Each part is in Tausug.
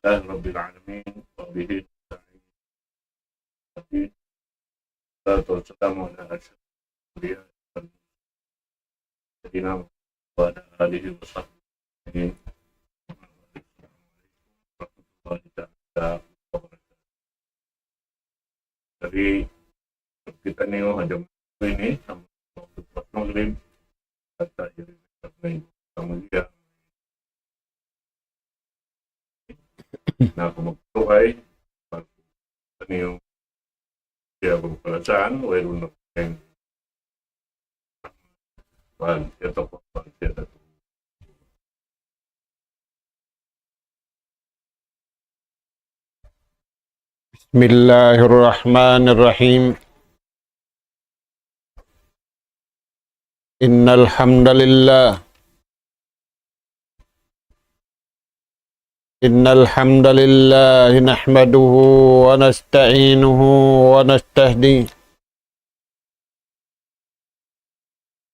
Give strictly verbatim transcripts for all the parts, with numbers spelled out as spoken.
لله رب العالمين، وبه نستعين. والصلاة والسلام على أشرف الأنبياء والمرسلين، سيدنا محمد وعلى آله وصحبه أجمعين. السلام عليكم ورحمة الله تعالى وبركاته. Jadi, kitaniyu ha jaman ini, ha waktu maghrib, at tahajjud, kamu dia. Na, aku magtuhay, kitaniyu, siya berperasaan, wayruun na. Wal, yatafadhal, yatafadhal. بسم الله الرحمن الرحيم. إن الحمد لله، إن الحمد لله نحمده ونستعينه ونستهديه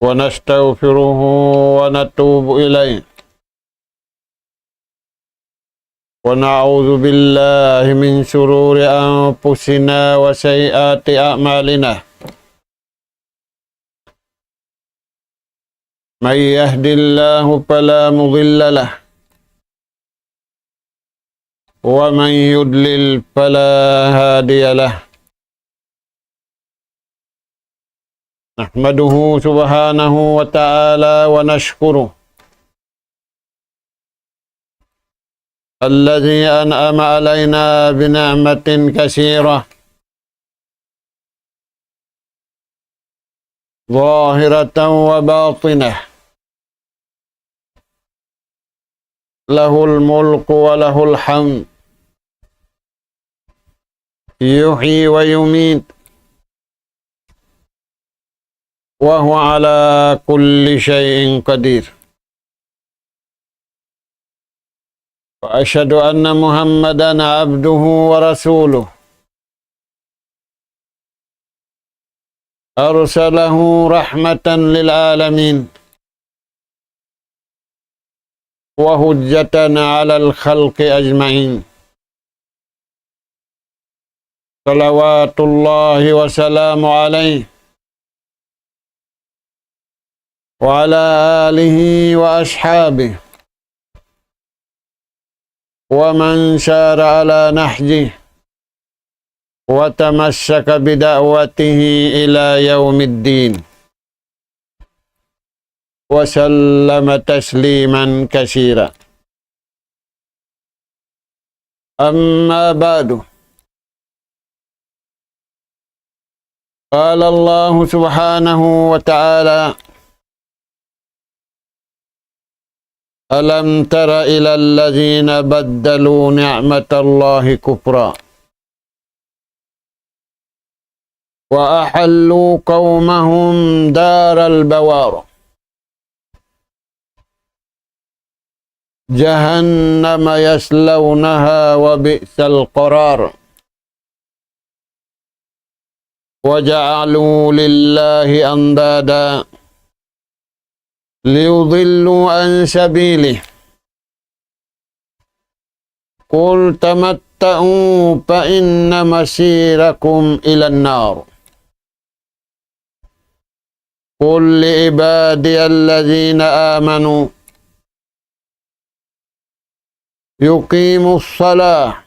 ونستغفره ونتوب إليه، ونعوذ بالله من شرور أنفسنا وسيئات أعمالنا. من يهد الله فلا مضل له، ومن يضلل فلا هادي له. نحمده سبحانه وتعالى ونشكره الذي أنعم علينا بنعمة كثيرة ظاهرة وباطنة، له الملك وله الحمد، يحيي ويميت، وهو على كل شيء قدير. وأشهد أن محمدا عبده ورسوله، أرسله رحمة للعالمين وحجة على الخلق أجمعين، صلوات الله وسلامه عليه وعلى آله وأصحابه ومن سار على نهجه وتمسك بدعوته إلى يوم الدين، وسلم تسليما كثيرا. أما بعد، قال الله سبحانه وتعالى: ألم تر إلى الذين بدلوا نعمة الله كفرا وأحلوا قومهم دار البوار جهنم يصلونها وبئس القرار. وجعلوا لله أندادا ليضلوا عن سبيله. قل تمتعوا فإن مصيركم إلى النار. قل لعبادي الذين آمنوا يقيموا الصلاة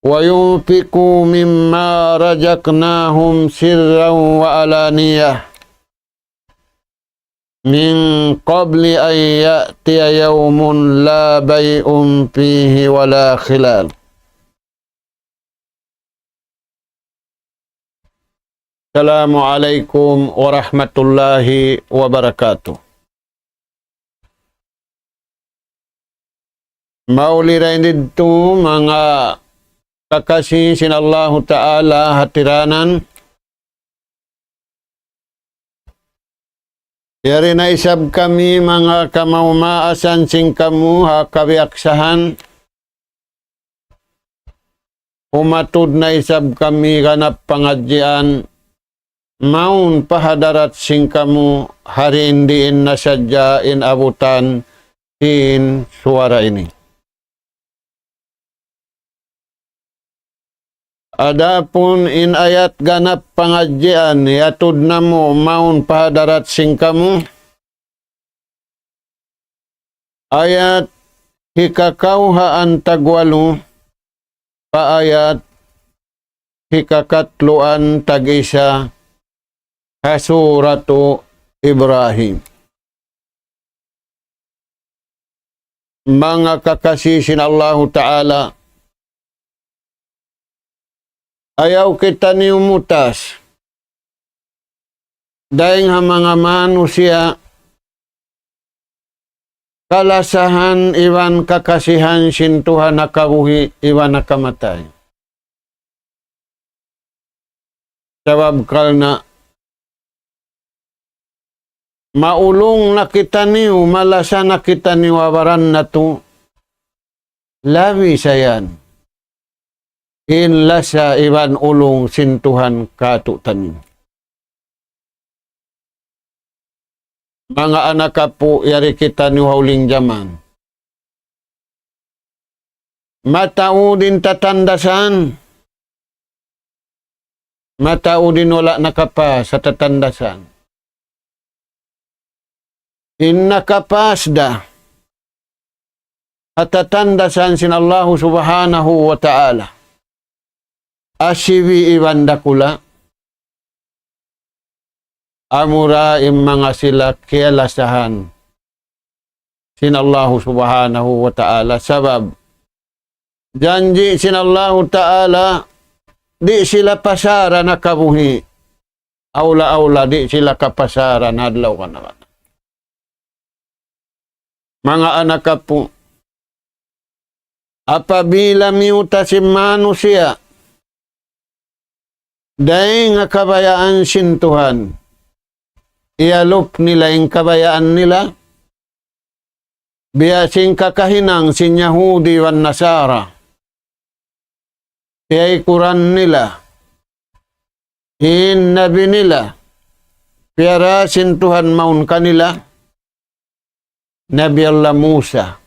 وينفقوا مما رزقناهم سرا وعلانية من قبل أن يأتي يوم لا بيع فيه ولا خلال. السلام عليكم ورحمة الله وبركاته. Mauli dayn didtu manga kakasi sin Allahu Ta'ala hatiranan. Yari na isab kami manga kamaas-maasan sin kamu ha kabiyaksahan. Umatud na isab kami ganap pangadjian, mawn pa hadarat sin kamu ha diin-diin na sadja in abutan sin suwara ini. Adapun in ayat ganap pangadjian, hiyatud namu' mawn pa hadarat sin kamu. Ayat hikakawhaan tagwalu, pa ayat hikakatluan tag-isa, ha Suratu Ibrahim. Manga kakasi sin Allahu Ta'ala, ayaw kitaniyu mutas dayn ha manga manusiya' kalasahan iban kakasihan sin Tuhan nakabuhi' iban nakamatay. Sabab karna' maulung na kitaniyu, malasa na kitaniyu ha baran natu', labi sa yan in lasa iban ulung sin Tuhan kātu'niyu. Manga anak apu', yari kitaniyu ha huling jaman. Mataud in tatandasan. Mataud in wala' nakapas ha tatandasan. In nakapas da ha tatandasan sin Allahu Subhanahu wa Ta'ala, asibi' iban dakula', amura in manga sila kiyalasahan sin Allahu Subhanahu wa Ta'ala. Sabab janji' sin Allahu Ta'ala, di' sila pasaran nakabuhi'. Awla-awla di' sila kapasaran adlaw kana-kana. Manga anak apu', apabila miyutas in manusiya' dayn ha kabayaan sin Tuhan, iyalup nila in kabayaan nila, biya' sin kakahinang sin Yahudi iban Nasara. Tiyaykuran nila in nabi nila, piyara sin Tuhan mawn kanila, Nabi Allah Musa,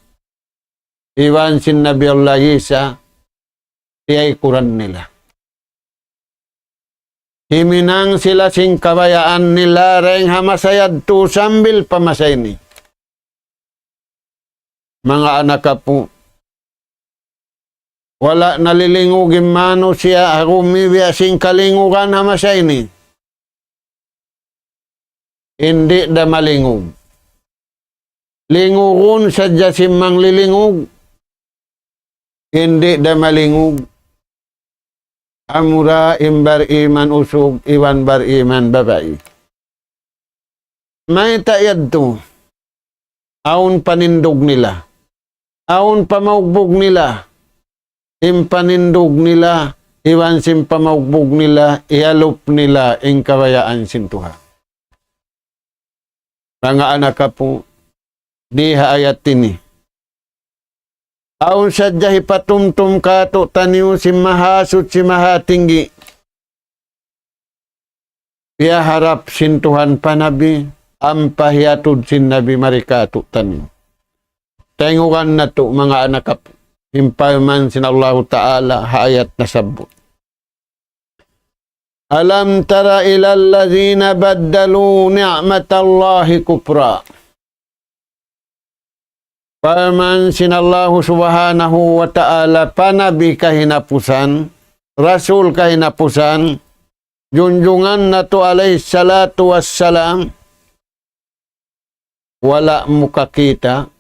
iban sin Nabi Allah Isa, tiyaykuran nila. Himinang sila sin kabayaan nila dayn ha masa yadtu sambil pa masa ini. Manga anak apu', wala' nalilingug in manusiya' ha gumi biya' sin kalingugan ha masa ini. Di' da malingug. Lingugun sadja sin manglilingug. Di' da malingug. Amura in bar-iman usug iban bar-iman babai. Mayta' yadtu? Awn panindug nila. Awn pamaugbug nila. In panindug nila, iban sin pamaugbug nila, iyalup nila in kabayaan sin Tuhan. Manga anak apu', di ha ayat ini. Awn sadja hipatumtum kātu'niyu sin Mahasuchi Mahatinggi. Piyaharap sin Tuhan pa nabi, ampa hiyatud sin nabi mari kātu'niyu. Tayngugan natu' manga anak apu', in parman sin Allahu Ta'ala ha ayat nasabbut. ألم تر إلى الذين بدلوا نعمة الله كفرا. Parman sin Allahu Subhanahu wa Ta'ala pa nabi kahinapusan, rasul kahinapusan, junjungan natu' alayhi salatu wassalam, wala' mu kakita'.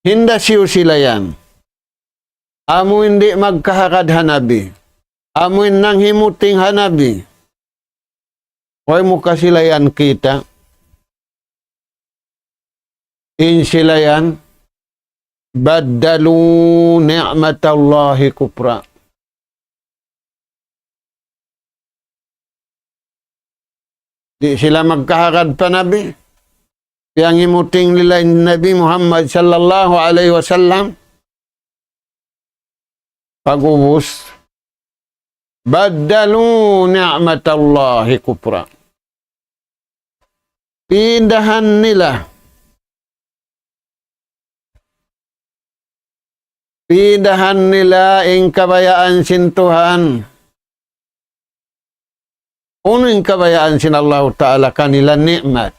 Hinda siyu sila yan. Amu in di' magkahagad ha nabi. Amu in nanghimuting ha nabi. Way mu ka sila yan kita'. In sila yan, بدلوا نعمة الله كفرا. Di' sila magkahagad pa nabi. Piyanghimuting nila in Nabi Muhammad sallallahu alayhi wasallam. Pag'ubus, بدلوا نعمة الله كفرا. Pindahan nila Pindahan nila in kabayaan sin Tuhan. Unu in kabayaan sin Allahu Ta'ala kanila? Ni'mat.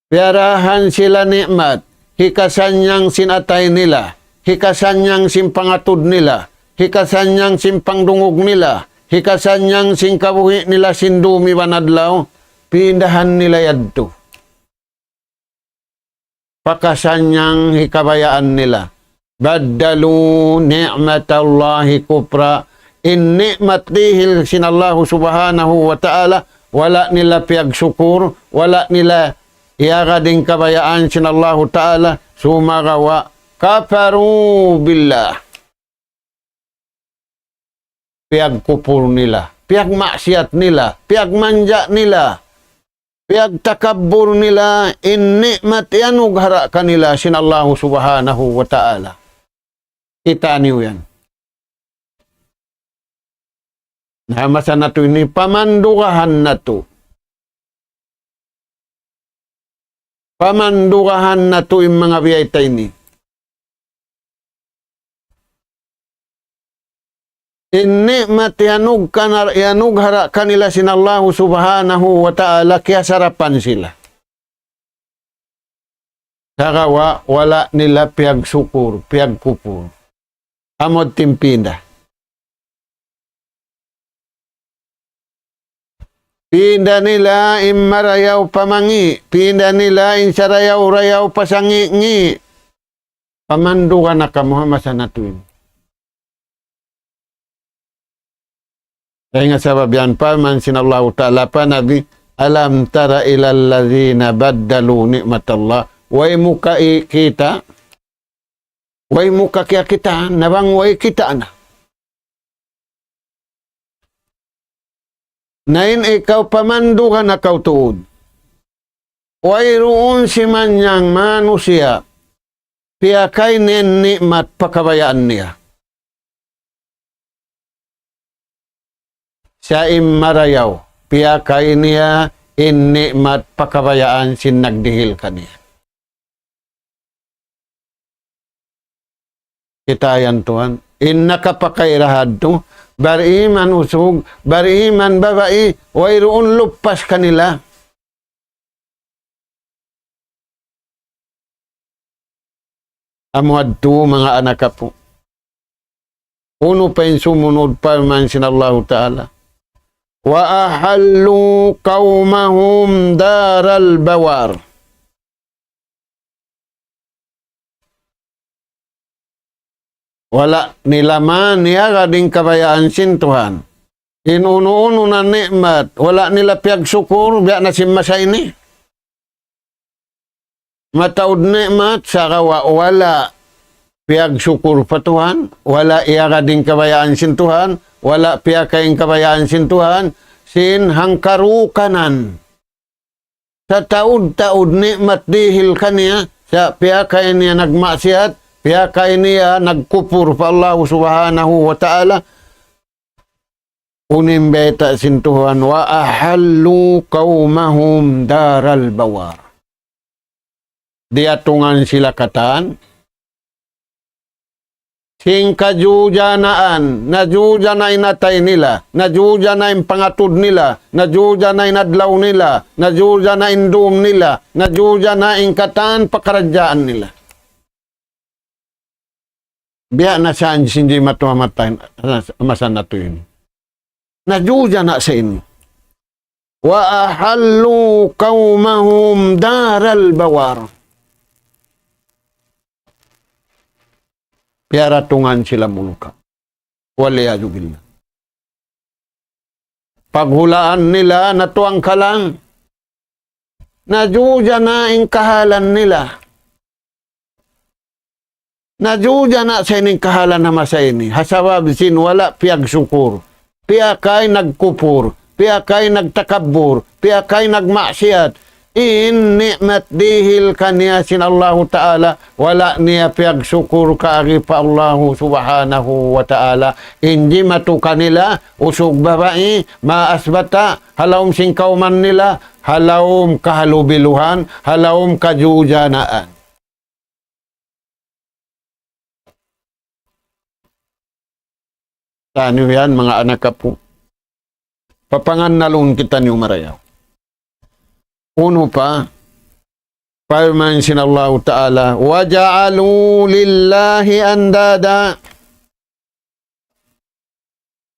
Piyarahan sila ni'mat, hikasanyang sin atay nila, hikasanyang sin pangatud nila, hikasanyang sin pangdungug nila, hikasanyang sin kabuhi' nila sin dum iban adlaw, pindahan nila yadtu. Pakasanyang hikabayaan nila. بدلوا نعمة الله كفرا. In ni'mat dihil sin Allahu Subhanahu wa Ta'ala, wala' nila piyagsukur, wala' nila iyagad in kabayaan sin Allahu Ta'ala, sumagawa' كفروا بالله. Piyagkupur nila, piyagmaksiyat nila, piyagmanja nila, piyagtakabbur nila in ni'mat iyanughara' kanila sin Allahu Subhanahu wa Ta'ala. Kitaa niyu yan. Na, masa natu' ini, pamandugahan natu'. Pamandugahan natu' in manga biyayta' ini. In ni'mat iyanug-, kanar-, iyanughara' kanila sin Allahu Subhanahu wa Ta'ala, kiyasarapan sila. Sagawa' wala' nila piyagsukur, piyagkupur. Amu in pinda. Pinda nila in marayaw pa mangi', pinda nila in sarayaw-rayaw pa sangi'-ngi'. Pamandugan na kamu ha masa natu' ini. Dayn ha sabab yan, parman sin Allahu Ta'ala pa Nabi, ألم تر إلى الذين بدلوا نعمة الله. Way mu ka i-, kita'? Way mu ka kiyakitaan? Na bang way kita' na. Na in ikaw pamandugan na kaw tuud. Wayruun simanyang manusiya' piyakay niya in ni'mat pa kabayaan niya. Sa' in marayaw, piyakay niya in ni'mat pa kabayaan sin nagdihil kaniya. Kitaa yan tuwan. In nakapakay ra hadtu, bariman usug, bariman babai, wayruun lupas kanila. Amu yadtu manga anak apu'. Unu pa in sumunud parman sin Allahu Ta'ala. وأحلوا قومهم دار البوار. Wala' nila man iyagad in kabayaan sin Tuhan. In unu-unu na ni'mat, wala' nila piyagsukur, biya' na sin masa ini. Mataud ni'mat, sagawa' wala' piyagsukur pa Tuhan, wala' iyagad in kabayaan sin Tuhan, wala' piyakay in kabayaan sin Tuhan, sin hangkarukanan. Sataud-taud ni'mat dihil kaniya, sa' piyakay niya nagmaksiyat, piyakay niya nagkupur pa Allahu Subhanahu wa Ta'ala. Unu in bayta' sin Tuhan, وأحلوا قومهم دار البوار. Diyatungan sila katan sin kajujanaan, najujana in atay nila, najujana in pangatud nila, najujana in adlaw nila, najujana in dum nila, najujana in katan pakaradjaan nila. Biya' na sa' in sin jimatu ha mata, masa natu' ini. Najujana sa' ini. وأحلوا قومهم دار البوار. Piyaratungan sila muluka. والعياذ بالله. Paghulaan nila na tuwangkalang. Najujana in kahalan nila. Najujana sa' ini in kahalan ha masa ini. Ha sabab sin wala' piyagsukur. Piyakay nagkupur. Piyakay nagtakabbur. Piyakay nagmaksiyat. In ni'mat dihil kaniya sin Allahu Ta'ala, wala' niya piyagsukur kaagi pa Allahu Subhanahu wa Ta'ala. In jimatu kanila, usug babai, maas bata', ha lawm sin kawman nila, ha lawm kahalubiluhan, ha lawm kajujanaan. Taniyu yan, manga anak apu. Papangannalun kitaniyu marayaw. Unu pa, parman sin Allahu Ta'ala, وجعلوا لله أندادا.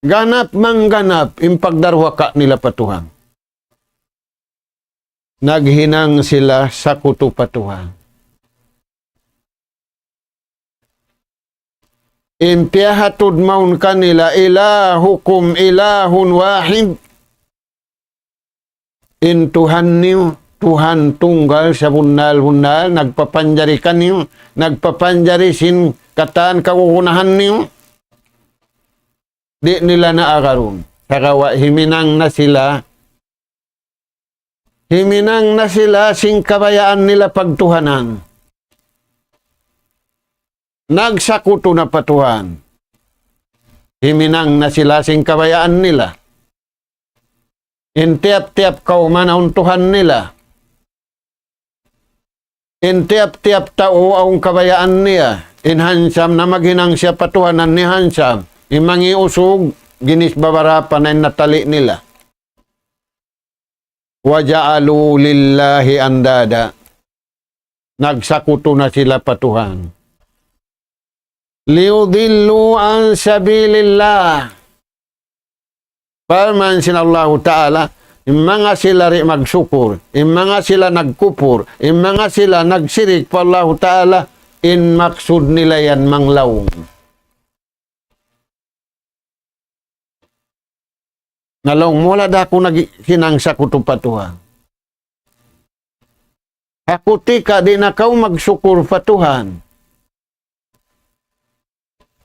Ganap mangganap in pagdarwaka nila pa Tuhan. Naghinang sila sakutu pa Tuhan. In piyahatud mawn kanila, إلهكم إله واحد. In Tuhan niyu, Tuhan tunggal sabunnal-bunnal, nagpapanjari kaniyu, nagpapanjari sin katan kagunahan niyu. Di' nila naagarun. Sagawa' himinang na sila, himinang na sila sin kabayaan nila pagtuhanan. Nagsakutu na pa Tuhan. Himinang na sila sin kabayaan nila. In tiyap-tiyap kawman awn Tuhan nila. In tiyap-tiyap tau awn kabayaan niya. In hansam na maghinang siya pa Tuhan, in hansam. In mangi' usug, ginis babarapan na in natali' nila. وجعلوا لله أندادا. Nagsakutu na sila pa Tuhan. ليضلوا عن سبيل الله. Parman sin Allahu Ta'ala, in manga sila di' magsukur, in manga sila nagkupur, in manga sila nagsirik pa Allahu Ta'ala, in maksud nila yan manglaung. Nalaung mu, wala' da aku naghinang sakutu pa Tuhan. Aku tika di' na kaw magsukur pa Tuhan.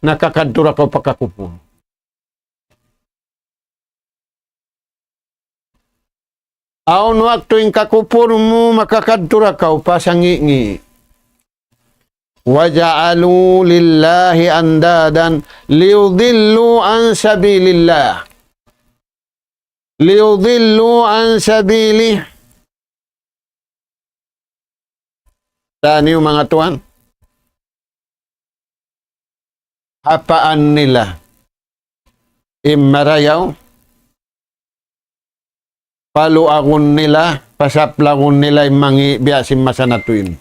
Nakakadtu da kaw pa kakupur. Awn waktu in kakupur mu makakadtu da kaw pa sangi'-ngi'. وجعلوا لله أندادا ليضلوا عن سبيل الله. ليضلوا عن سبيله. Taniyu manga tuwan. Hapaan nila in marayaw, paluagun nila, pasaplagun nila in mangi' biya' sin masa natu' ini.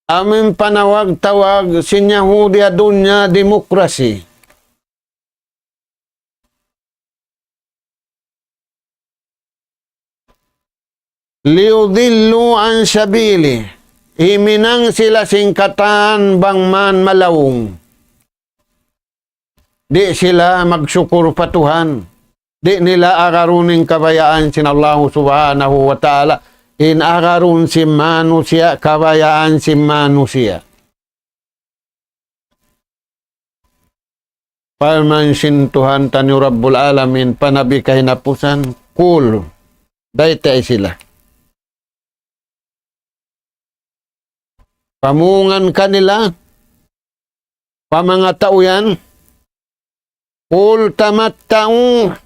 Amu in panawag-tawag sin Yahudi ha dunya demokrasi. ليضلوا عن سبيله. Himinang sila sin katan bang man malaung. Di' sila magsukur pa Tuhan. Di' nila agarun in kabayaan sin Allahu Subhanahu wa Ta'ala. In agarun sin manusiya', kabayaan sin manusiya'. Parman sin Tuhan taniyu Rabbul Alamin, pa Nabi kahinapusan, قل, baytai sila. Pamungan kanila, pa manga tau yan, قل تمتعوا.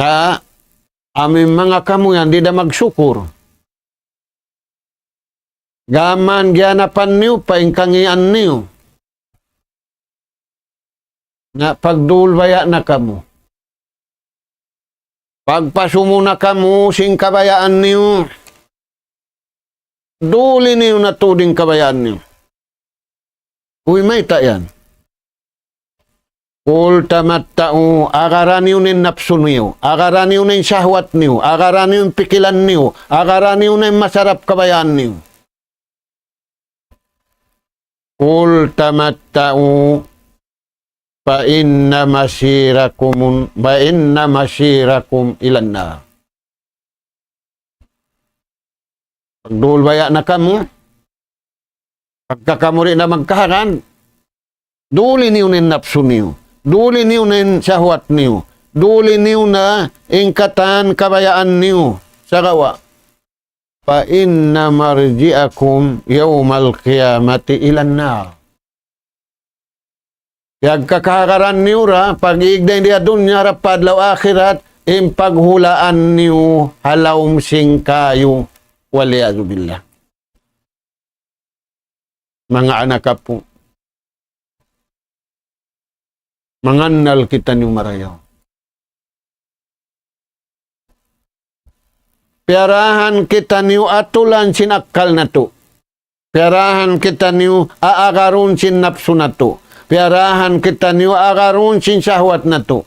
Na, amu in manga kamu yan, di' da magsukur. Gām man giyanapan niyu pa in kangīan niyu. Na pagdulbaya' na kamu. Pagpasumu na kamu sin kabayaan niyu. Duli niyu na tuud in kabayaan niyu. Uy, mayta' yan? قل تمتعوا, agara niyu na in napsu niyu, agara niyu na in sahwat niyu, agara niyu in pikilan niyu, agara niyu na in masarap kabayaan niyu. قل تمتعوا فإن مصيركم، فإن مصيركم إلى النار. Pagdulbaya' na kamu, pagka kamu di' na magkaharan, duli niyu na in napsu niyu, duli niyu na in sahwat niyu, duli niyu na in katan kabayaan niyu, sagawa'. فإن مرجعكم يوم القيامة إلى النار. Piyagkakahagaran niyu ra, pag-iig dayn di ha dunya ra pa adlaw akhirat, in paghulaan niyu ha lawm sin kayu. والعياذ بالله. Manga anak apu'. Mangannal kitaniyu marayaw. Piyarahan kitaniyu atulan sin akkal natu'. Piyarahan kitaniyu aagarun sin napsu natu'. Piyarahan kitaniyu agarun sin sahwat natu'.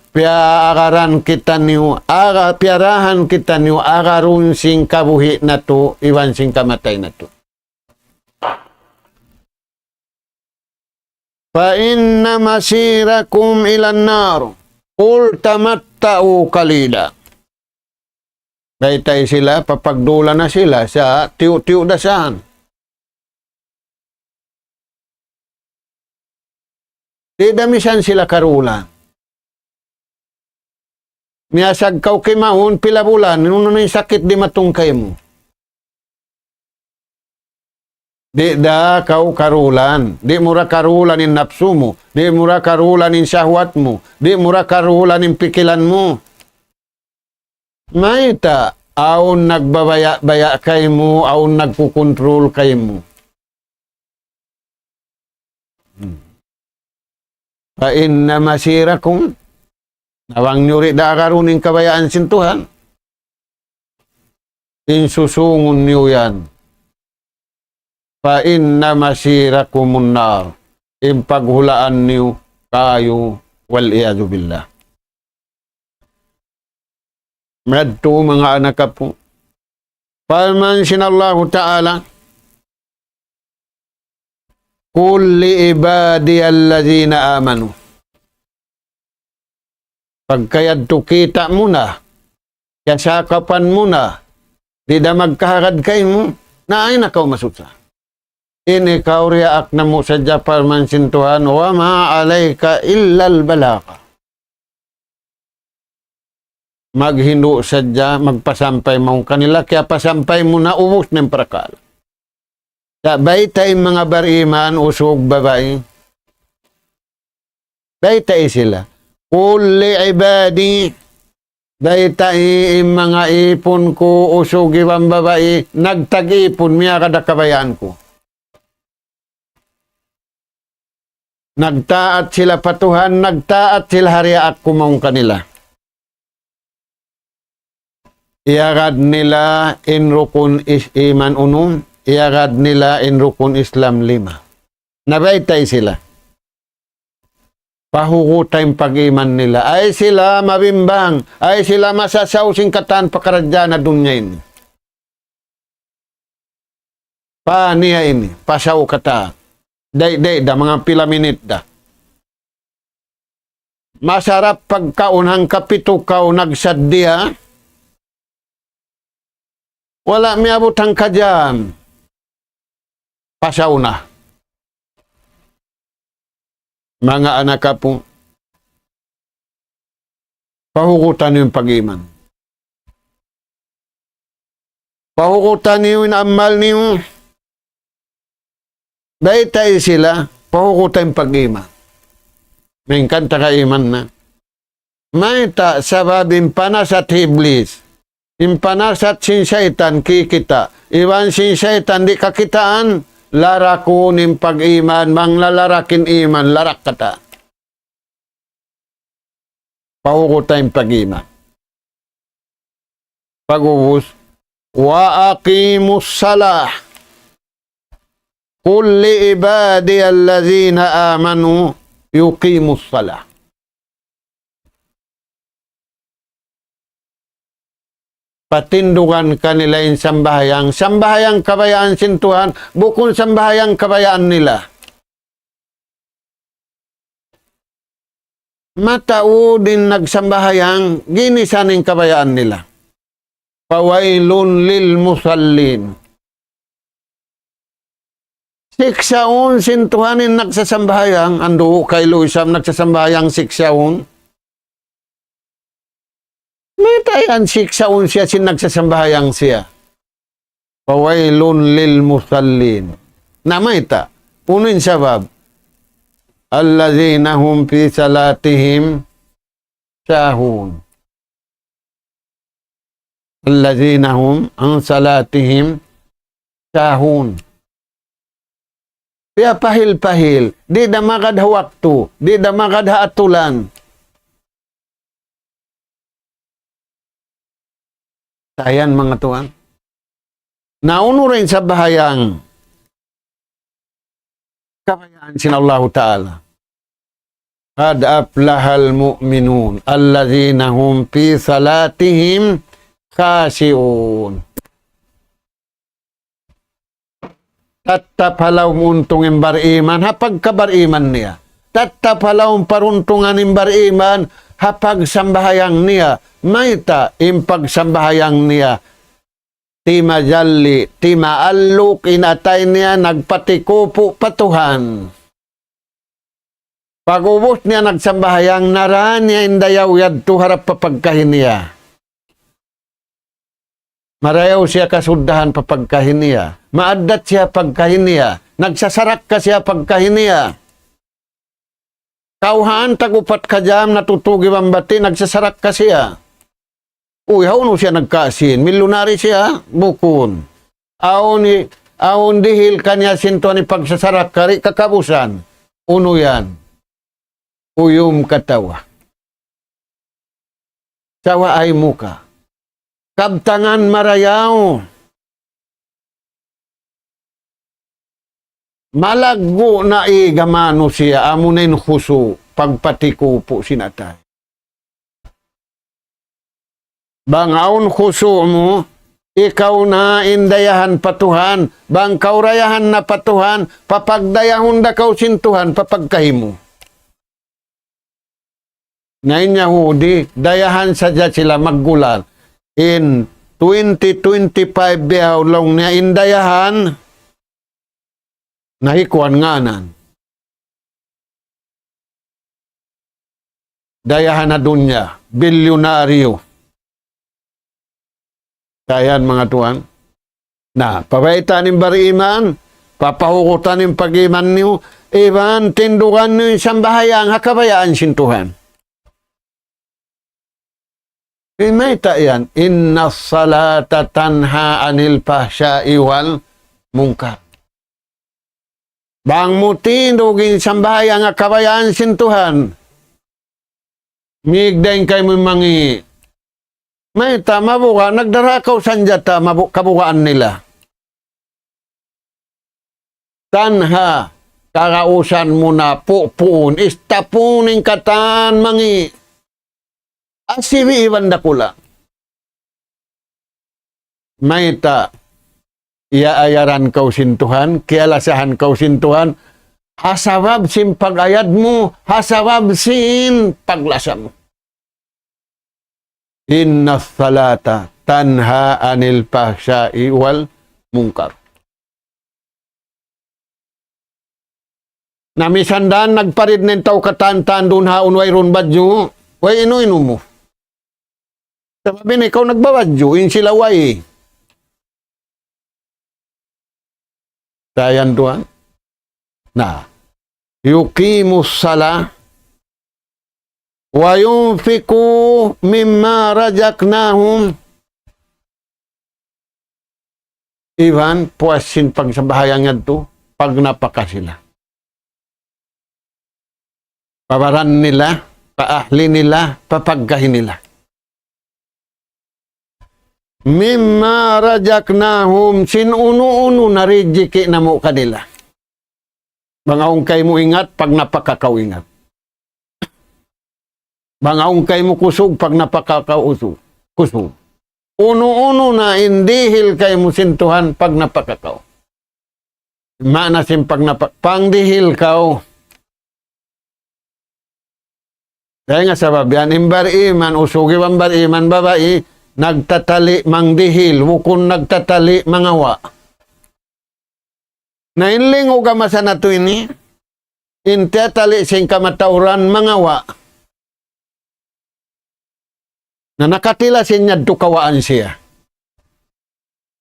Piyarahan kitaniyu aga-, piyarahan kitaniyu agarun sin kabuhi' natu', iban sin kamatay natu'. فإن مصيركم إلى النار. قل تمتعوا قليلا. Baytai sila, papagdula na sila sa tiyu'-tiyu' da san. Di' da misan sila karulan. Miyasag kaw kimaun, pila bulan, unu na in sakit dimatung kaymu. Di' da kaw karulan, di' mu da karulan in napsu mu, di' mu da karulan in sahwat mu, di' mu da karulan in pikilan mu. Mayta', awn nagbabaya'-baya' kaymu, awn nagkukontrol kaymu. Hmm. فإن مصيركم, na bang niyu di' da agarun in kabayaan sin Tuhan, in susungun niyu yan. فإن مصيركم النار. In paghulaan niyu kayu, والعياذ بالله. Madtu manga anak apu'. Parman sin Allahu Ta'ala, قل لعبادي الذين آمنوا. Pagka yadtu kita' mu na, kiyasakapan mu na, di' da magkahagad kaymu, na ay na kaw masusa. In ikaw diyaak namu' sadja parman sin Tuhan, وما عليك إلا البلاغ. Maghindu' sadja, magpasampay mawn kanila, kiyapasampay mu na, ubus na in parakala'. Sa' baytai in manga bariman, usug babai. Baytai sila. قل لعبادي, baytai in manga ipun ku, usug iban babai, nagtag-ipun, miyagad ha kabayaan ku. Nagtaat sila pa Tuhan, nagtaat sila ha diyaak ku mawn kanila. Iyagad nila in rukun is-, iman unum, iyagad nila in rukun Islam lima. Na baytai sila. Pahuguta in pag-iman nila. Ay sila mabimbang, ay sila masasaw sin katan pakaradjaan ha dunya ini. Paniya ini, pasaw katan. Day-day da, manga pila minit da. Masarap pagkaun hangkapitu kaw nagsaddiya. Wala' miyabut hangka jam. Pasaw na. Manga anak apu', pahugutan niyu in pag-iman. Pahugutan niyu in amal niyu. Baytai sila, pahugutan in pag-iman. Maingkan taga iman na. Mayta'? Sabab in panasat hi Iblis, in panasat sin saytan kikita', iban sin saytan di' kakitaan, larakun in pag-iman, bang lalarak in iman, larak katan. Pahugutan in pag-iman. Pag'ubus, وأقيموا الصلاة. قل لعبادي الذين آمنوا يقيموا الصلاة. Patindugan kanila in sambahayang. Sambahayang kabayaan sin Tuhan, bukun sambahayang kabayaan nila. Mataud in nagsambahayang, ginisan in kabayaan nila. فويل للمصلين. Siksaun sin Tuhan in nagsasambahayang, andu' kailu isab nagsasambahayang siksaun. Mayta' yan siksaun siya sin nagsasambahayang siya. فويل للمصلين. Na mayta'? Unu in sabab? الذين هم في صلاتهم ساهون. الذين هم عن صلاتهم ساهون. Piyapahil-pahil. Di' da magad ha waktu. Di' da magad ha atulan. Tayan, manga tuwan. Na unu ra in sambahayang kabayaan sin Allahu Ta'ala. قد أفلح المؤمنون الذين هم في صلاتهم خاشعون. Tattap ha lawm untung in bariman, ha pagkabariman niya. Tattap ha lawm paruntungan in bariman, ha pagsambahayang niya. Mayta' in pagsambahayang niya? Timajalli, timaalluk in atay niya, nagpatikupu' pa Tuhan. Pag'ubus niya nagsambahayang, nara niya in dayaw yadtu harap pa pagkahi niya. Marayaw siya kasuddahan pa pagkahi niya. Maaddat siya pagkahi niya. Nagsasarakka siya pagkahi niya. Kawhaan tag-upat ka jam natutug iban bati', nagsasarakka siya. Uy, hawnu siya nagkaasin? Milyunaryu siya? Bukun. Awn i-, awn dihil kaniya sin Tuhan in pagsasarakka, di' kakabusan. Unu yan? Uyum katawa. Sawaay muka. Kabtangan marayaw. Malaggu' na iga manusiya', amuna in khusu', pagpatikupu' sin atay. Bang awn khusu' mu, ikaw na in dayahan pa Tuhan, bang kaw dayahan na pa Tuhan, papagdayahun da kaw sin Tuhan, pa pagkahi mu. Na in Yahudi, dayahan sadja sila maggulal. In twenty twenty-five bihaun laung niya in dayahan, na hi kuwan ngānan. Dayahan ha dunya, bilyunaryu. Tayan, manga tuwan. Na, pabaytaan in bariman, papahugutan in pag-iman niyu, iban tindugan niyu in sambahayang ha kabayaan sin Tuhan. Mayta' yan, إن الصلاة تنهى عن الفحشاء والمنكر. Bang mu tindug in sambahayang ha kabayaan sin Tuhan, mīg dayn kaymu mangi'. Mayta', mabuga', nagdara kaw sanjata, mabu-, kabugaan nila. Tanha, kagausan mu na pupuun, istapun in katan mangi'. Asibi' iban dakula'. Mayta', iyaayaran kaw sin Tuhan, kiyalasahan kaw sin Tuhan, ha sabab sin pag-ayad mu, ha sabab sin paglasa mu. إن الصلاة تنهى عن الفحشاء والمنكر. Na misan da nagparid na in tau katan-katan duun ha yaun wayruun badju', way inu-inu mu. Sabab in ikaw nagbabadju', in sila way. Tayan tuwan. Na, يقيموا الصلاة وينفقوا مما رزقناهم. Iban puas sin pagsambahayang yadtu, pagnapaka sila. Pa baran nila, pa ahli nila, pa pagkahi nila. مما رزقناهم, sin unu-unu na rijiki' namu' kanila. Bang awn kaymu ingat, pagnapaka kaw ingat. Bang awn kaymu kusug, pagnapaka kaw usug, kusug. Unu-unu na in dihil kaymu sin Tuhan, pagnapaka kaw. Maana sin pagnapa-, pangdihil kaw. Dayn ha sabab yan, in bariman, usug iban bariman babai, nagtatali' mangdihil, bukun nagtatali' mangawa'. Na in lingug ha masa natu' ini, in tiyatali' sin kamatauran mangawa'. Na nakatila sin yadtu kawaan siya.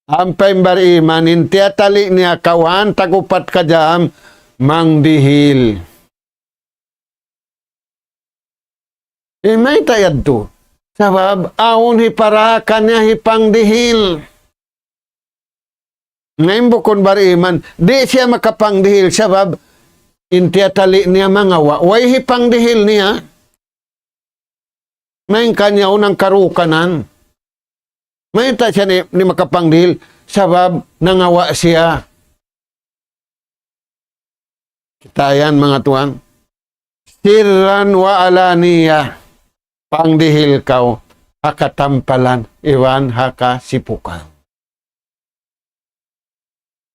Ampa in bariman in tiyatali' niya kawhaan tag-upat ka jam mangdihil. Eh, mayta' yadtu? Sabab awn hiparakan niya hipangdihil. Ngayon bukun bariman, di' siya makapangdihil sabab in tiyatali' niya mangawa'. Way hipangdihil niya. Main kanya unang karukanan. Mayta' siya di', di' makapangdihil sabab nangawa' siya. Kita yan, manga tuwan. Sirran wa alaniya. Pangdihil kaw ha katampalan iban ha kasipukan.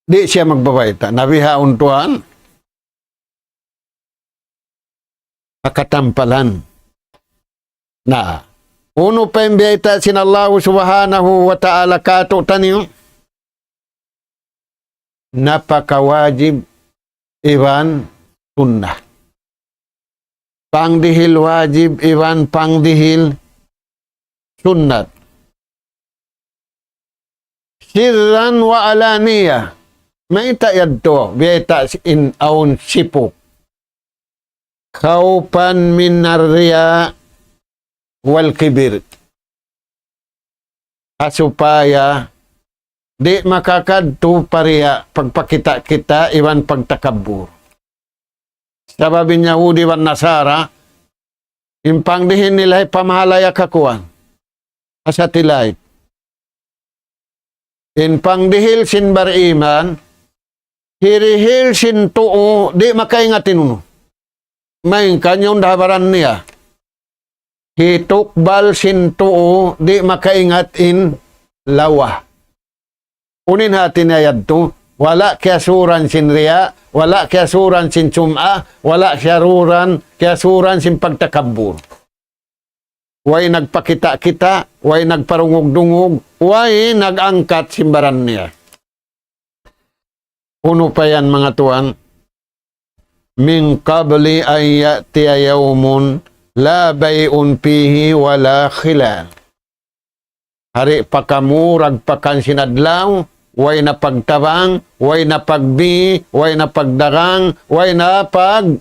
Di' siya magbabayta'. Nabihaun tuwan ha katampalan. Na, unu pa in biyayta' sin Allahu Subhanahu wa Ta'ala kātu'niyu? Napakawajib iban sunnat. Pangdihil wajib iban pangdihil sunnat. Sirran wa alaniya. Mayta' yadtu? Biyayta' sin awn sipuk. Khawfan minar riya wal kibir. Ha supaya di' makakadtu pa riya, pagpakita'-kita' iban pagtakabbur. Sabab in Yahudi iban Nasara, in pangdihil nila hipamahalaya' ha kuwan, ha satellite. In pangdihil sin bariman, hirihil sin tuu, di' makaingat in unu. Main kanya undahabaran niya. Hitukbal sin tuu, di' makaingat in lawa. Unu in hati niya yadtu? Wala' kiyasuran sin riya, wala' kiyasuran sin sum'a, wala' kiyasuran, kiyasuran sin pagtakabbur. Way nagpakita'-kita', way nagparungug-dungug, way nag-angkat sin baran niya. Unu pa yan, manga tuwan? Min qabli an ya'tiya yawmun la bay'un fihi wa la khilal. Hari pa kamu ragpakan sin adlaw, way na pagtabang, way na pagbi, way na pagdagang, way na pagbagay.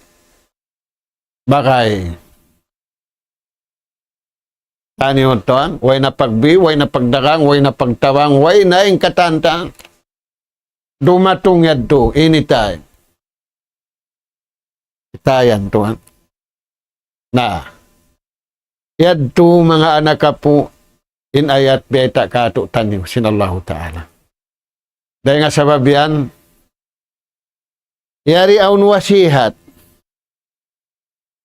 Taniyu tuwan, way na pagbi, way na pagdagang, way na pagtabang, way na in katan-katan. Dumatung yadtu, anytime. Kita yan, tuwan. Na, yadtu manga anak apu', in ayat biyayta' kātu'niyu sin Allahu Ta'ala. Dayn ha sabab yan, yari awn wasihat.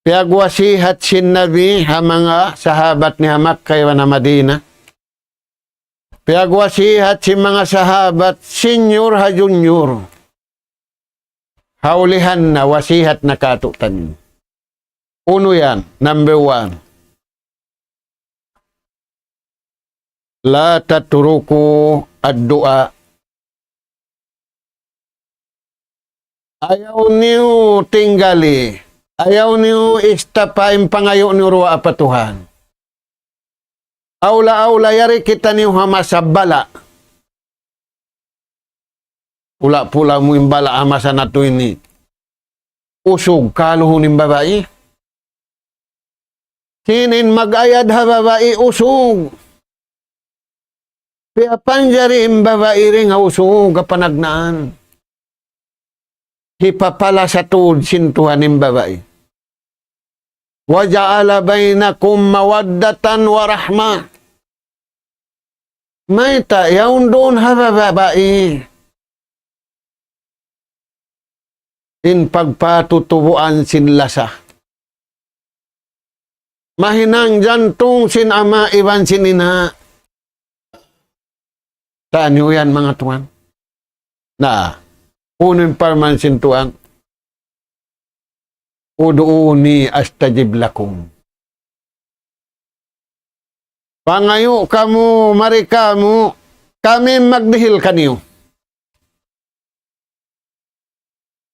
Piyagwasihat sin Nabi ha manga sahabat niya ha Makkah iban ha Madina. Piyagwasihat sin manga sahabat, senior ha junior. Ha ulihan na wasihat na kātu'niyu. Unu yan, number one. La tatruku ad-du'a. Ayaw niyu tinggali. Ayaw niyu istapa in pangayu' niyu duwaa pa Tuhan. Awla-awla yari kitaniyu ha masa bala'. Pula-pula mu in bala' ha masa natu' ini. Usug kaluhun in babai. Sin in mag-ayad ha babai usug. Piyapanjari in babai dayn ha usug ha panagnaan. Hipapalasa tuud sin Tuhan in babai. Wa ja'ala bainakum mawaddatan wa rahmah. Mayta' yaun duun ha babai in pagpatutubuan sin lasa. Mahinang jantung sin ama' iban sin ina'. Taniyu yan, manga tuwan. Na, unu in parman sin Tuhan? Ud'uni astajib lakum. Pangayu' kamu, mari kamu, kami magdihil kaniyu.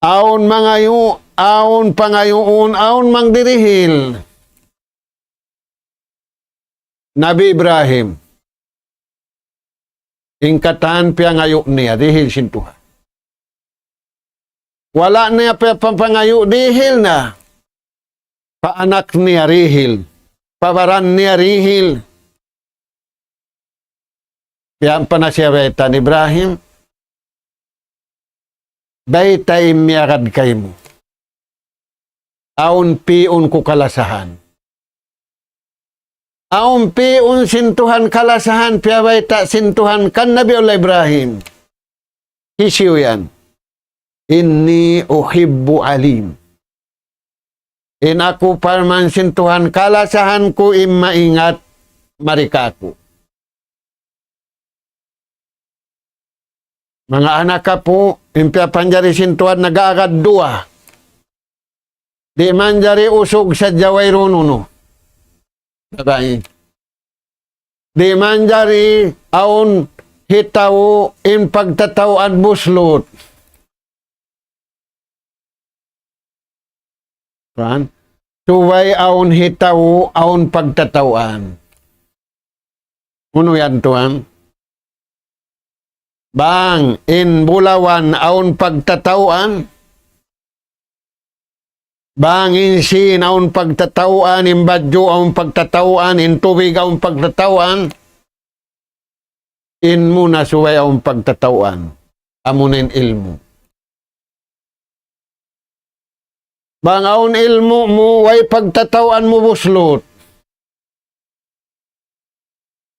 Awn mangayu', awn pangayuun, awn magdirihil. Nabi Ibrahim, in katan piyangayu' niya, dihil sin Tuhan. Wala' niya pa, pa, pangayu', dihil na. Pa anak niya, dihil. Pa baran niya, dihil. Piyaampa na siya bayta' ni Ibrahim. Baytai in miyagad kaymu. Awn pi'un ku kalasahan. Awn pi'un sin Tuhan kalasahan, piyabayta' sin Tuhan kan Nabi Allah Ibrahim. Hisiyu yan? إني أحب عليم. In aku parman sin Tuhan, kalasahan ku in maingat mari kāku'. Manga anak apu', in piyapanjari sin Tuhan nag-aagad duwa. Di' manjari usug sadja wayruun unu. Babai. Di' manjari awn hitaw in pagtataw'an buslut. Kan? Subay awn hitaw, awn pagtataw'an. Unu yan, tuwan? Bang in bulawan awn pagtataw'an, bang in sīn awn pagtataw'an, in badju' awn pagtataw'an, in tubig awn pagtataw'an, in muna subay awn pagtataw'an, amuna in ilmu'. Bang awn ilmu' mu, way pagtataw'an mu buslut.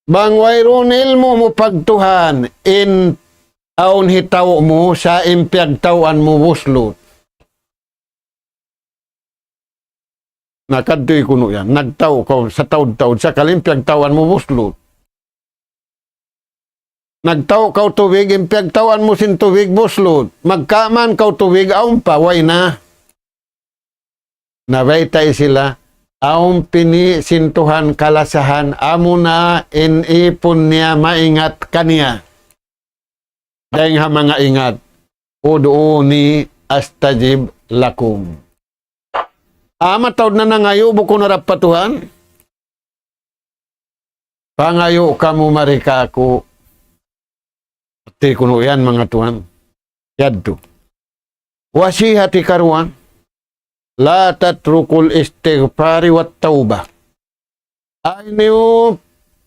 Bang wayruun ilmu' mu pagtuhan, in awn hitaw mu sa' in piyagtaw'an mu buslut. Na kadtu kunu' yan. Nagtaw' kaw sataud-taud, sakali in piyagtaw'an mu buslut. Nagtaw' kaw tubig, in piyagtaw'an mu sin tubig buslut. Magkaman kaw tubig, awn pa, way na. Na baytai sila, awn pini' sin Tuhan kalasahan, amuna in ipun niya maingat kaniya. Dayng ha manga ingat, ادعوني أستجب لكم. Ah, mataud na nangayu', bukun harap pa Tuhan. Pangayu' kamu mari kāku'. Hāti kunu' yan, manga tuwan. Yadtu. Wasihat hikaruwa, لا تتركوا الاستغفار والتوبة. Ayaw niyu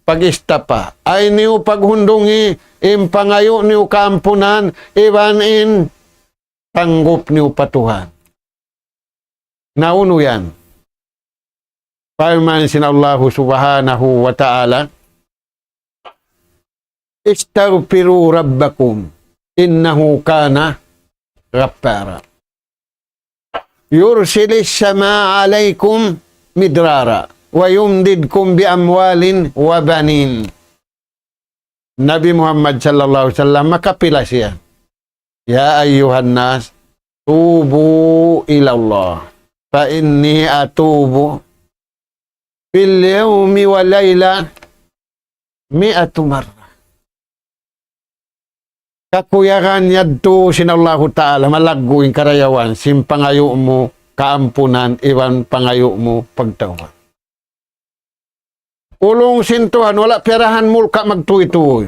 pag-istapa. Ayaw niyu paghundungi in pangayu' niyu kaampunan, iban in tanggup niyu pa Tuhan. Na unu yan? Parman sin Allahu Subhanahu wa Ta'ala, استغفروا ربكم إنه كان غفارا يرسل السماء عليكم مدرارا ويمددكم بأموال وبنين. Nabi Muhammad sallallahu alayhi wasallam makapila siya. يا أيها الناس توبوا إلى الله فإني أتوب في اليوم والليلة مائة مرة. Kakuyagan yadtu sin Allahu Ta'ala, malaggu' in karayawan sin pangayu' mu kaampunan iban pangayu' mu pagtawbat. Ulung sin Tuhan, wala' piyarahan mulka' magtuy-tuy.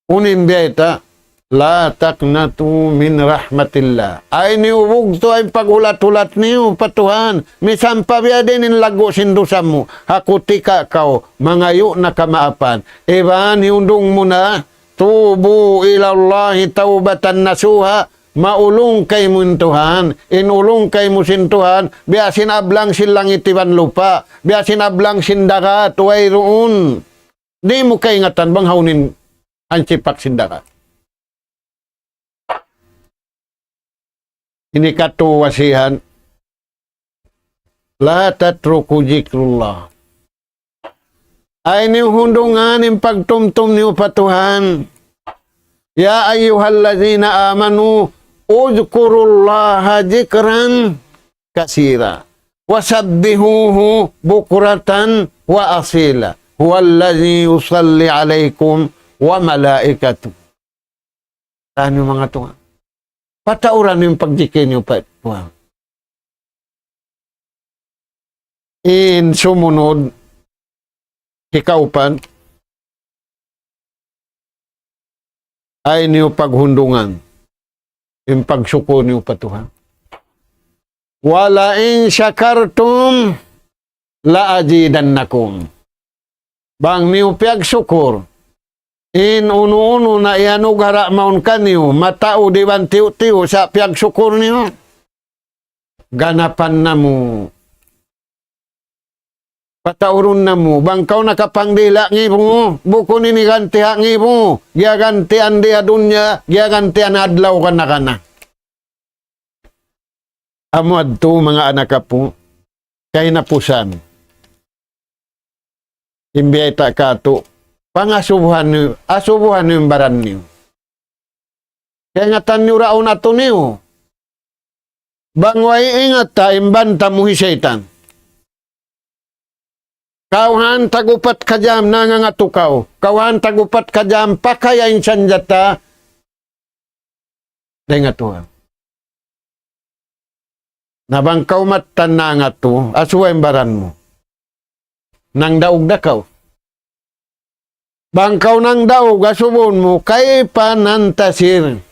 Unu in biyayta', لا تقنطوا من رحمة الله. Ayaw niyu bugtu' in paghulat-hulat niyu pa Tuhan. Misan pa biya' diin in laggu' sin dusa mu. Ha kutika kaw mangayu' na kamaapan. Iban hiyundung mu na, توبوا إلى الله توبة نصوحا. Maulung kaymu in Tuhan. In ulung kaymu sin Tuhan, biya' sin ablang sin langit iban lupa'. Biya' sin ablang sin dagat, wayruun. Di' mu kaingatan bang hawnu in hansipak sin dagat. Ini katu' wasihan, لا تتركوا ذكر الله. Ayaw niyu hundungan in pagtumtum niyu pa Tuhan. يا أيها الذين آمنوا اذكروا الله ذكرا كثيرا وسبحوه بكرة وأصيلا هو الذي يصلي عليكم وملائكته. Tanu manga tuwan. Patauran in pagjikil niyu pa Tuhan. In sumunud, hikaupat, ayaw niyu paghundungan in pagsukul niyu pa Tuhan. ولئن شكرتم لأزيدنكم. Bang niyu piyagsukul, In unu-unu na iyanugara' mawn kaniyu, mataud iban tiyu'-tiyu', sa' piyagsukur niyu. Ganapan namu'. Pataurun namu', bang kaw nakapangdihil ha ngibu mu, bukun ini ganti' ha ngibu mu, giyagantian di ha dunya, giyagantian adlaw kana-kana. Amu yadtu manga anak apu', kahinapusan. In biyayta' katu', pangasubuhan niyu, asubuhan niyu in baran niyu. Kaingatan niyu ra awn atu niyu. Bang way ingat ta in banta mu hi saytan. Kawhaan tag-upat ka jam nangangatu kaw. Kawhaan tag-upat ka jam pakaya in sanjata. Dayn ha Tuhan. Na bang kaw mattan nangatu, asubuha in baran mu. Nangdaug da kaw. Bang kaw nangdaug, asubuhun mu, kayfa nantasir.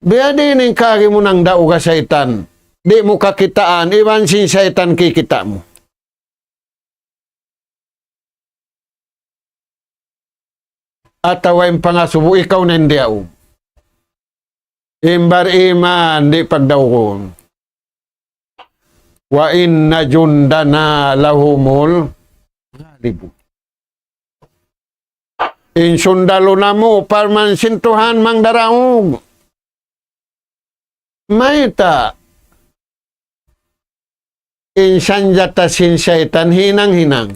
Biyadiin in kaagi mu nangdaug ha saytan. Di' mu kakitaan, iban sin saytan kikita' mu. Atawa in pangasubu ikaw na in diyaug. In bar-iman di' pagdaugun. وإن جندنا لهم الغالبون. In sundalu namu', parman sin Tuhan, mangdaraug. Mayta'? In sanjata sin saytan hinang-hinang.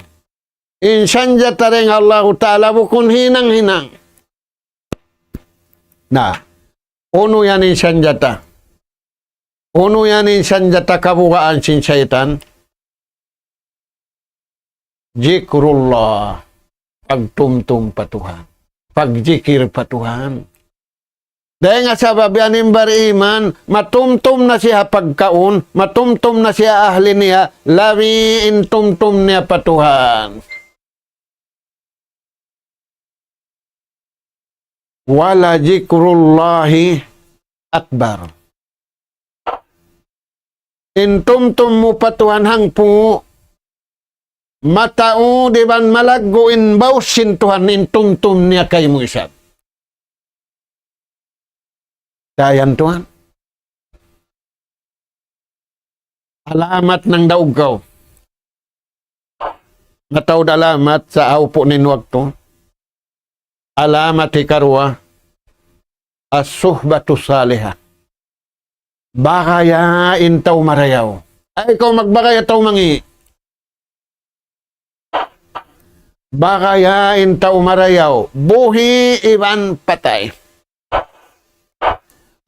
In sanjata dayn ha Allahu Ta'ala bukun hinang-hinang. Na, unu yan in sanjata? Unu yan in sanjata kabugaan sin saytan? Zikrullah. Pagtumtum pa Tuhan. Pagjikir pa Tuhan. Dayn ha sabab yan in bar-iman, matumtum na siya ha pagkaun, matumtum na siya ha ahli niya, labi in tumtum niya pa Tuhan. ولذكر الله أكبر. In tumtum mu pa Tuhan hangpu', mataud iban malaggu' in baus sin Tuhan in tumtum niya kaymu isab. Dayan Tuhan. Alamat nangdaug kaw. Mataud alamat sa' hawpu' in waktu. Alamat hikaruwa, as-suhbatu salihah. Bagaya in tau marayaw. Ayaw kaw magbagaya tau mangi'. Bagaya in tau marayaw, buhi' iban patay.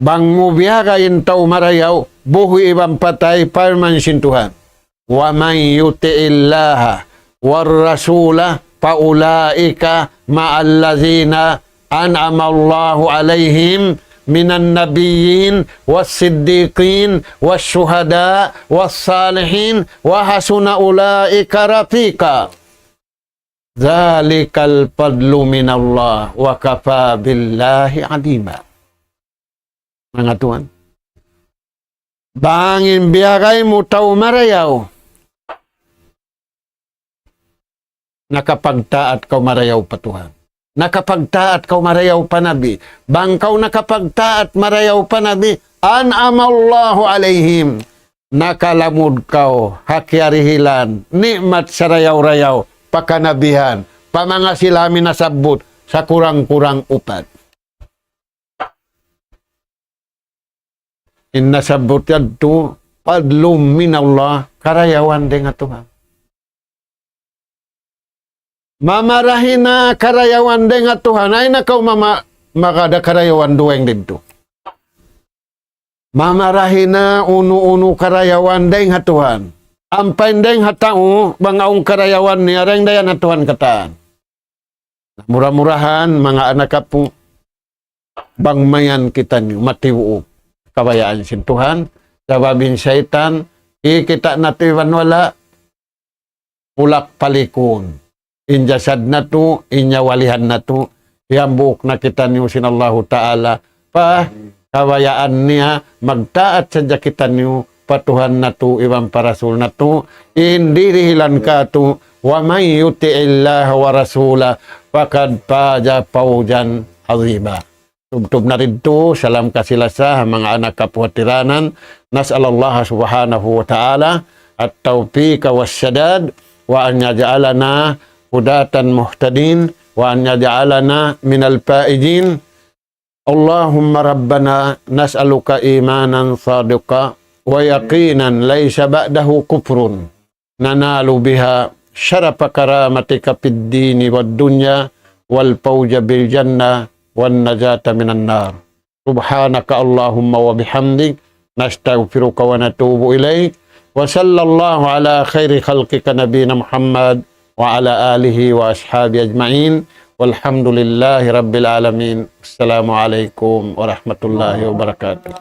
Bang mu biyagay in tau marayaw, buhi' iban patay, parman sin Tuhan. ومن يطع الله والرسول فأولئك مع الذين أنعم الله عليهم من النبيين والصديقين والشهداء والصالحين وحسن أولئك رفيقا. ذلك الفضل من الله وكفى بالله عليما. Manga tuwan. Bang in biyagay mu tau marayaw, nakapagtaat kaw marayaw pa Tuhan. Nakapagtaat kaw marayaw pa Nabi. Bang kaw nakapagtaat marayaw pa Nabi, أنعم الله عليهم. Nakalamud kaw ha kiyarihilan, ni'mat sarayaw-rayaw, pa kanabihan, pa manga sila amin nasabbut, sakurang-kurang upat. In nasabbut yadtu, فضل من الله, karayawan dayn ha Tuhan. Mamarahi na karayawan dayn ha Tuhan. Ayaw na kaw mama-, magad ha karayawan dugaing didtu. Mamarahi na unu-unu karayawan dayn ha Tuhan. Ampa in dayn ha tau, bang awn karayawan niya, dayn dayan ha Tuhan katan. Mura-murahan, manga anak apu', bang mayan kitaniyu matibuuk kabayaan sin Tuhan, sabab in saytan, kikita' natu' iban wala', ulak palikun. In jasad natu', in nyawalihan natu', hambuuk na kitaniyu sin Allahu Ta'ala, pa kabayaan niya, magtaat sadja kitaniyu, pa Tuhan natu', iban pa Rasul natu', in dirihilan katu', ومن يطع الله ورسوله فقد فاز فوزا عظيما. Tubtub na didtu, salam kasi-lasa ha manga anak kapuhatiranan. نسأل الله سبحانه وتعالى التوفيق والسداد، وأن يجعلنا هداة مهتدين، وأن يجعلنا من الفائزين. اللهم ربنا نسألك إيمانا صادقا ويقينا ليس بعده كفر، ننال بها شرف كرامتك في الدين والدنيا والفوز بالجنة والنجاة من النار. سبحانك اللهم وبحمدك، نستغفرك ونتوب إليك. وصلى الله على خير خلقك نبينا محمد وعلى آله وأصحابه أجمعين. والحمد لله رب العالمين. السلام عليكم ورحمة الله وبركاته.